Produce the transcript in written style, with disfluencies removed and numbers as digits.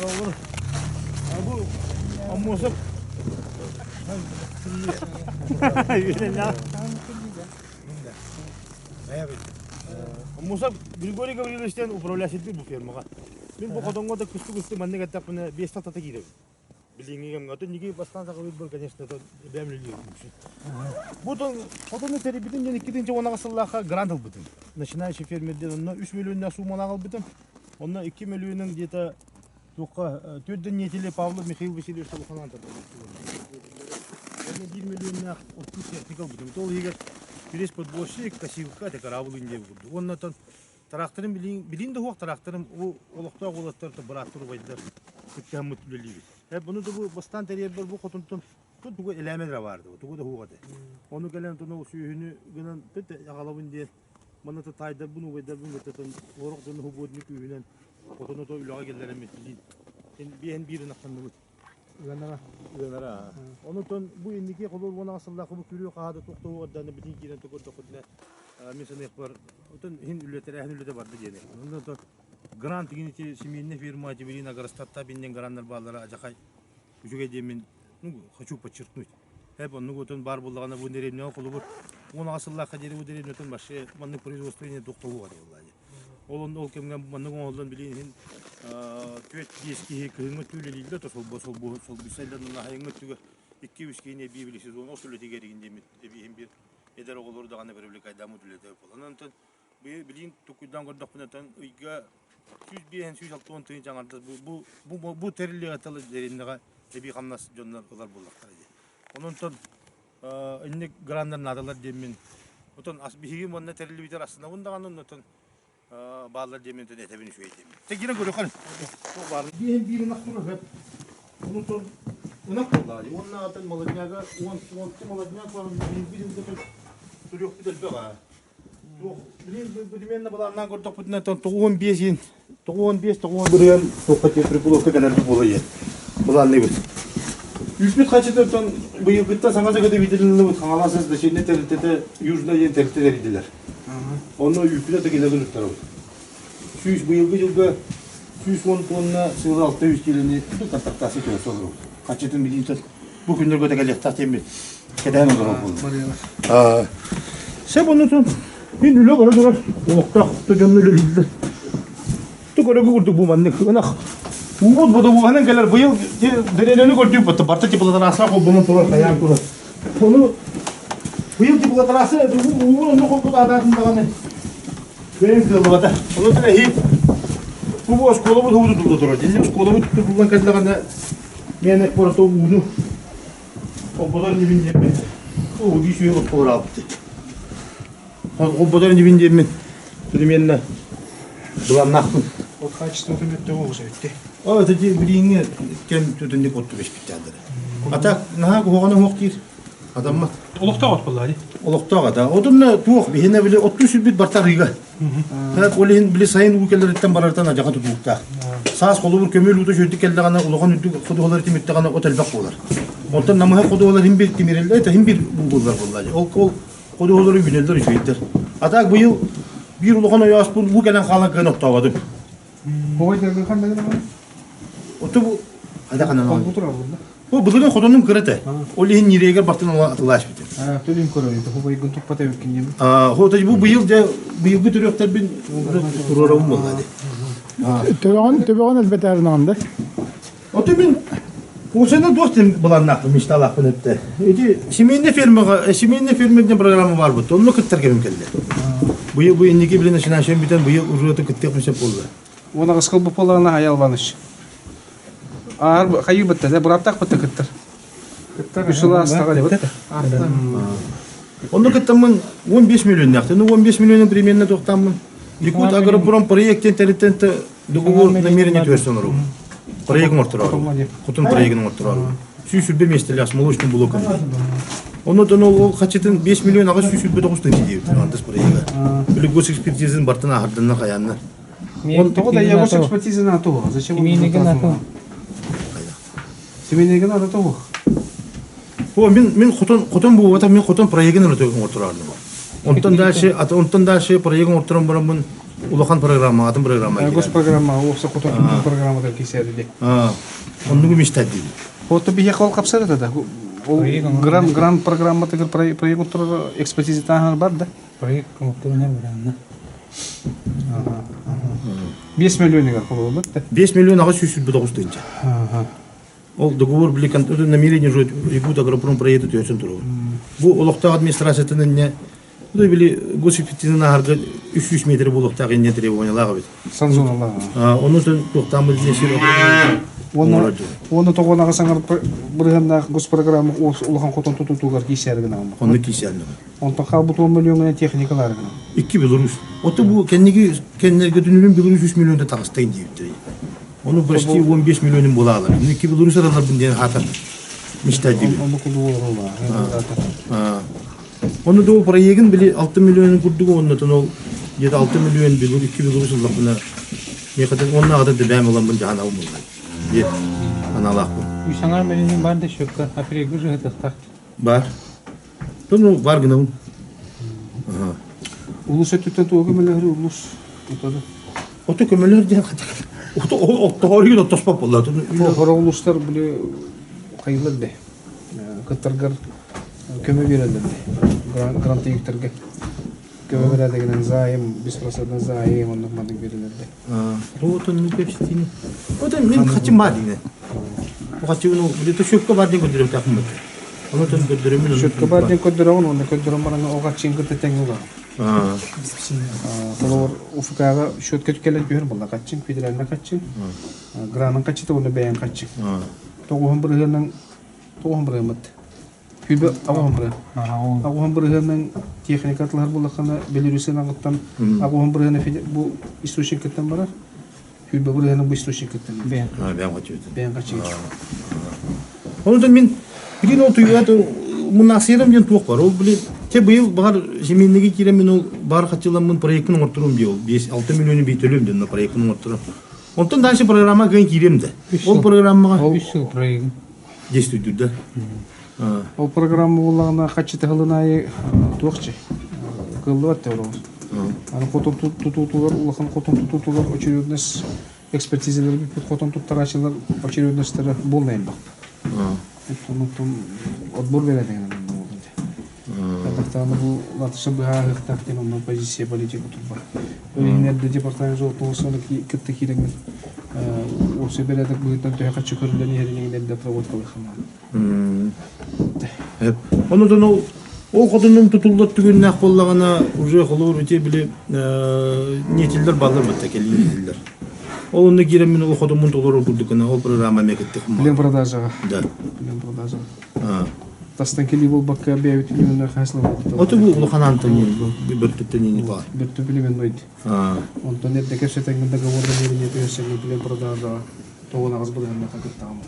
Олор. Бу Аммосов. Аммосов Григорий Гавриловичтен управляющий бу фермаҕа. Мин бу хотоҥҥо да кыстык-кыстык маннык эттэхпинэ биэс тата киирэбин. Билиҥҥи кэмҥэ. Отон ники бастаан саҕалыырбар, конечно, бэйэм үлэлиирим үксүн. Бу хотону тэрийбитим диэн 2010 сыллаахха грант ылбытым. Начинающий фермер диэн онно 3 миллионнаах суумалаах ылбытым. Онно 2 миллионун где-то туохха төрдөн ниэтили Павлов Михаил Васильевич Солоханаан Онно 1 миллионнаах оттуу техника ылбытым. Ол иһигэр пресс-подборщик, косилка, это корабль диэн курдук. Уонна Тыраахтарым билиин, билиин да суох тыраахтарым у олохтоох уолаттар бырааттар убайдар кыттыһаммыт үлэлиибит. Э, буну да бу бастаан тэрийэрбэр бу хотунтун тут тугу элээмэ эрэ баар тугу да суох этэ. Ону кэлэн туну сүүһүнү гынан түт аҕалабын диэн манна то таайдарбын убайдарбын кытта орох дьону хубуотник күүһүнэн хотону то үлэҕэ кэллэрэммит билиин. Биэһин биир ынахтанныбыт. Ыанара. Ыанара. Онутон бу инники холур уон сыллаах бу күрүө хаһаада тохтоо орданы битин киирэн токурдохутуна мин саныахпар отон иһин үлэ тэрээһин үлэтэ барда диэни. Онно то грант игин ити семейная фирма Тиберина Агростатта биннен граннар бааллара ажахай үчүгэй диэмин ну хочу подчеркнуть. Эп оннук отон бар буллаҕына бу дэриэбинэҕэ холобур 10 сыллаахха диэри бу дэриэбинэтин вообще маннык производственный тохтолуга буолла Ол онно ол кэмҥэ маннык оҥоһуллан билигин иһин түөрт биэс киһи кыһыҥҥы өттү үлэлииллэр то солбу солбу солбуйсаллар уонна сайыҥҥы өттүгэр икки-үс киһини эбии били сезон ос үлэтигэр игин диэммит эбииһин биир эдэр оҕолору даҕаны привлекайдааммыт үлэтэ буолан онтон билигин тукуйдаан көрдөхпүнэ тон ыйга 105 160 тыһыынча аҥардас бу бу бу бу тэриллиэҕэ тыл дэриэбинэҕэ эбии хамнас дьоннор ылар буоллахтара дии. Онон инник граннар наадалар диэммин отон ас биһиги уонна тэриллибитэр астынабын даҕаны оннотон бааллар диэммин этэбин үчүгэй диэммин тегирен көрүөххэ баар биэһин биир ынах турар сөп онутон ынах буоллаҕа дии уонна атын молодняга уон уонту молодняк баран биир түрүөхпүт элбэх аа Билимиэннэ былааннаан көрдөхпүтүнэ 95 иин 95 90 бырыан туохха припловка кэлэрбит буола иһэр былаанныыбыт. Үүппүт хачытыттан быйылгыттан саҥа заготовителлыбыт Хаҥалас дочернай тэрилтэтэ Южная диэн тэрилтэ тэрийдилэр. Онно үүппүт ата кинилэр туттарабыт. Сүүс быйылгы дьылга 110 тонна сыала 600 киилэни контрактация төлөсө олоробут. Хачытын билиитэ бу күннэргэ да кэлиэхтээх диэммит кэтээн олорор буолла. Сөп оннутун мин үлэ бара турар олохтоох дьонно үлэлииллэр. Ту көрөгү курдук бу маннык ынах уут бодобуоһанан кэлэр быйыл дэриэнэни көрдүүп батта барта теплотрасса холбонон турар хайаан турар. Ону быйыл теплотрасса уун онно холбут аатаатын даҕаны бэйэм кыаллыбата. Ону эһиил бу оскуолабыт ууту тулла турар. Дьинни оскуолабыт тутуллан кэллэҕинэ Миэнэ куората ууну холботор инибин диэммин уу сүүһү отхолораабыт. Холботор инибин диэммин примерно былааннаахпын. Вот качество түмүктэ оҕус эбитти. О, это билиҥҥи кэм түтүнник отту беспиттээллэр. А так наһаа куһаҕана суох диир. Адаммат. Олохтоох от буолла дии. Олохтоох ата. Отунна туох биһине били отту сүрбүт барта арыыга. Ол иһин били сайын уу кэлэриттэн барартан адьаха тутулуктаах. Саас холобур көмүөл уута сүүрдүк кэллэҕинэ улахан үрдүк ходуһалар тимиртэҕинэ от элбэх буолар. Онтон намыһах ходуһалар иһин бир тимирэллэр, это иһин бир булгуллар буолла. Ол ол ходуһалары үүнэллэр үчүгэйдэр. А так быйыл биир улахан ойооспун уу кэлэн хаалан кыайан оттооботум. Оту бу хайда ханан Бу былырын хотонум кыра этэ. Ол иһин ньирэйгэр бартын атылааш битим. Төлүн көрөйү, хубайгын туппата эбиккин диэн. Хотой бу быйыл дьэ быйылгы төрүөхтэрбин туруорабын буолла ди. Төбөҕүн төбөҕүн элбэтээрин аҕанда. Ото мин Кусаны туох диэн былааннаахпын, мечталаахпын эттэ. Ити семейный фермаҕа, семейный фермер диэн программа баар бут. Онно кыттар кэмим кэллэ. Быйыл бу инники билин начинающим бүтэн быйыл уже кыттыах сөп буолла. Уон аҕыс кыл буоллаҕына Аял Иванович. Аар хайыы бытта, дэ быраптаах бытта кыттар. Кыттар. Үс сыл аастаҕа дэ бытта. Онно кыттаммын 15 миллионнаах. Ну 15 миллионы примерно туохтааммын. Якут агропром проект тэрилтэн договор намерение түһэрсэн олору. Проект оҥортороор. Хотун проегын оҥортороор. 120 миэстэлээх молочный блок. Онно ол хачытын 5 миллион 829 тыһыынча диэбит. Андыс проега. Били госэкспертизаны бартын аһарданна хаянна. Тоҕо да я госэкспертиза на то. Зачем он Семейныйга надо того. О, мин мин хотон хотон буолбата мин хотон проегын оҥортороордум. Онтон дальше онтон дальше проегын оҥорторон бараммын. Улахан программа, атын программа киирэр. Госпрограмма, уопса хотон программатар кисээри ди. Оннугу мечтать диибит. Ото биһиэхэ ол хапсар это да. Ол грант грант программатыгар проект турар экспертиза тааһар бар да. Проект комуктурунар баранна. 5 миллионыгар холобур да. 5 миллион 829 тыһыынча. Ол договор били намерение же Якут агропром проекты төһөсүн турар. Бу олохтоох администрациятын инне били госэффективный аһарга 300 метр буолуохтаах инне требованиялаах эбит. Санзоналаах. Ону туохтааммыт сир Уонна уонна тоҕонаҕа саҥар бырыһаннаах госпрограмма улахан хотон тутуутугар киисээр гына. Онно киисээр Онтон хаалбыт 10 миллиоҥҥа техникалар гына. Икки Беларусь. Ото бу кэнниги кэннерге түнүрүн Беларусь 3 миллионда таҕыстайын диэбиттэр. Ону почти 15 миллионун булаалар. Икки Беларусь араларбын диэн хаатар мечта диибин. Ону кулу буолар Ону да ол проегын били 6 миллионун курдук оннотон ол где-то 6 миллион Беларусь икки Беларусь ыллахпына миэхэтин оннааҕыта дэбээм ыламмын дьаһанабын буллар. Диэн аналаахпын. Үс аҥаар миллион бар да счетка апрельга жыһытыахтаах. Бар. Ну, бар гынабын. Улус өттүттэн туга көмөлөһөр улус. Ото көмөлөһөр диэн Ото оттоһор оттоспот буолла. Хора улустар били хайылар де. Кыттаргар көмө берелер де. Грант юктерге. Көмө берелер займ, беспроцентный займ, оннук маннык берилер де. Отон ну кепситини. Отон мен хачым бар дейне. Бу хачым ну били төшөккө бар ден көдөрөм тахым. Онотон көдөрөмүн. Счетка бар ден көдөрөм, онда көдөрөм баран оға чингы тетең ула. Толор УФК-га счетка келет бер була качын, федеральный качын. Гранын качыты, онда бәян качын. Тоғуһун бырыһынан тоғуһун бырыһымыт. Хүбе агуһун бырыһ. Агуһун бырыһынан техника тылар буллахына Беларусиян агыттан агуһун бырыһына бу источниктен барар. Хүбе бырыһына бу источниктен. Бәян. Бәян качыты. Бәян качыты. Онон мин билин ол туйгат мунасырым диэн туох бар. Ол били те быйыл бар земельныйге киирэн мин ол бар хачыламмын проектын оҥорторум дии ол 5-6 миллиону бийтөлүм ден проектын оҥорторум. Онтон дальше программа кыайан киирем да. Ол программаға Үс жыл проегын. действует да. Ол программа буоллаҕына хаччыта сылын аайы туохчы кыллыбат деп олоҕун. Аны хотон тутуутугар улахан хотон тутуутугар очередность экспертизалар бүппүт хотон туттараачылар очередностьтара буолна элбэх. Онтон отбор берет Татахтааны бу латыша быһааһыахтаах диэн онно позиция политика турбар. Ол департамент жолтуусаны кытта киирэн уопсай бэрээдэк быһыытынан төһө хаччы көрүллэн иһэрин эрдэ отработкалыаххына. Онутун ол ол хотунун тутуллар түгүннээх буоллаҕына уже холуур ити били нетиллер баллар бытта кэлии нетиллер. Ол онно киирэн мин ол хотуммун толорор курдук гына ол программа мекеттик Плен продажаға. Да. Плен продажаға. Тастан кели болбакка бэйбит билименной хаслы болбакта. Ото бу улахан Антони бөртүттен баар. Бөртү билименной. Онтон эрдэ кэпсэтэн договорда берине төһөсөҥө плен продажаға тоҕун аҕыс быһыанна кыттаҕым.